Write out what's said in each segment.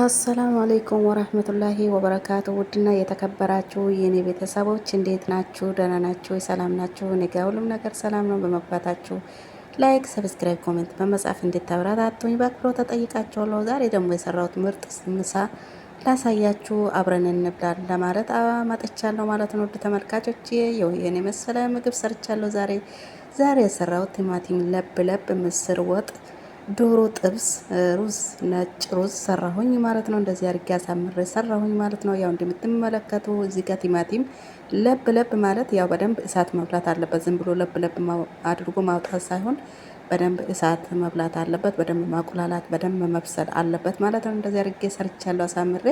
السلام عليكم ورحمة الله وبركاته። ውድና የተከበራችሁ የኔ ቤተሰቦች እንዴት ናችሁ? ደህና ናችሁ? ሰላም ናችሁ? እኔ ጋ ሁሉም ነገር ሰላም ነው። በመግባታችሁ like፣ subscribe፣ comment በመጻፍ እንድታበረታቱኝ በአክብሮት ተጠይቃችኋለሁ። ዛሬ ደግሞ የሰራሁት ምርጥ ምሳ ላሳያችሁ አብረን እንብላለን ለማለት መጥቻለሁ ማለት ነው። ውድ ተመልካቾች ይህን የመሰለ ምግብ ሰርቻለሁ ዛሬ። ዛሬ የሰራሁት ቲማቲም ለብ ለብ ምስር ወጥ፣ ዶሮ ጥብስ፣ ሩዝ፣ ነጭ ሩዝ ሰራሁኝ ማለት ነው። እንደዚህ አድርጌ አሳምሬ ሰራሁኝ ማለት ነው። ያው እንደምትመለከቱ እዚህ ጋር ቲማቲም ለብ ለብ ማለት ያው በደንብ እሳት መብላት አለበት። ዝም ብሎ ለብ ለብ አድርጎ ማውጣት ሳይሆን በደንብ እሳት መብላት አለበት። በደንብ ማቁላላት፣ በደንብ መብሰል አለበት ማለት ነው። እንደዚህ አድርጌ ሰርቻለሁ አሳምሬ።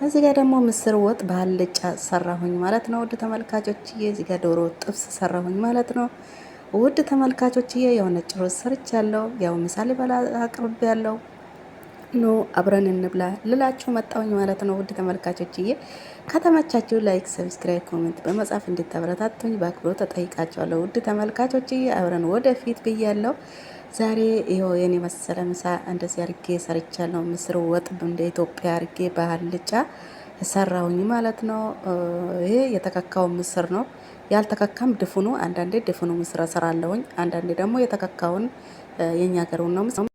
እዚህ ጋር ደግሞ ምስር ወጥ በአልጫ ሰራሁኝ ማለት ነው። ውድ ተመልካቾችዬ እዚህ ጋር ዶሮ ጥብስ ሰራሁኝ ማለት ነው። ውድ ተመልካቾችዬ ያው ነጭ ሩዝ ሰርቻለሁ። ያው ምሳ ልበላ አቅርቤያለሁ። ኑ አብረን እንብላ ልላችሁ መጣሁኝ ማለት ነው። ውድ ተመልካቾችዬ ከተመቻችሁ like፣ subscribe፣ comment በመጻፍ እንድታበረታቱኝ በአክብሮት ተጠይቃችኋለሁ። ውድ ተመልካቾችዬ አብረን ወደፊት ብያለሁ። ዛሬ ይኸው የኔ መሰለ ምሳ እንደዚህ አርጌ ሰርቻለሁ። ምስር ወጥ እንደ ኢትዮጵያ አርጌ በአልጫ ሰራሁኝ ማለት ነው። ይሄ የተከካው ምስር ነው። ያልተከካም ድፍኑ፣ አንዳንዴ ድፍኑ ምስር እሰራለሁኝ፣ አንዳንዴ ደግሞ የተከካውን የኛ ሀገሩን ነው።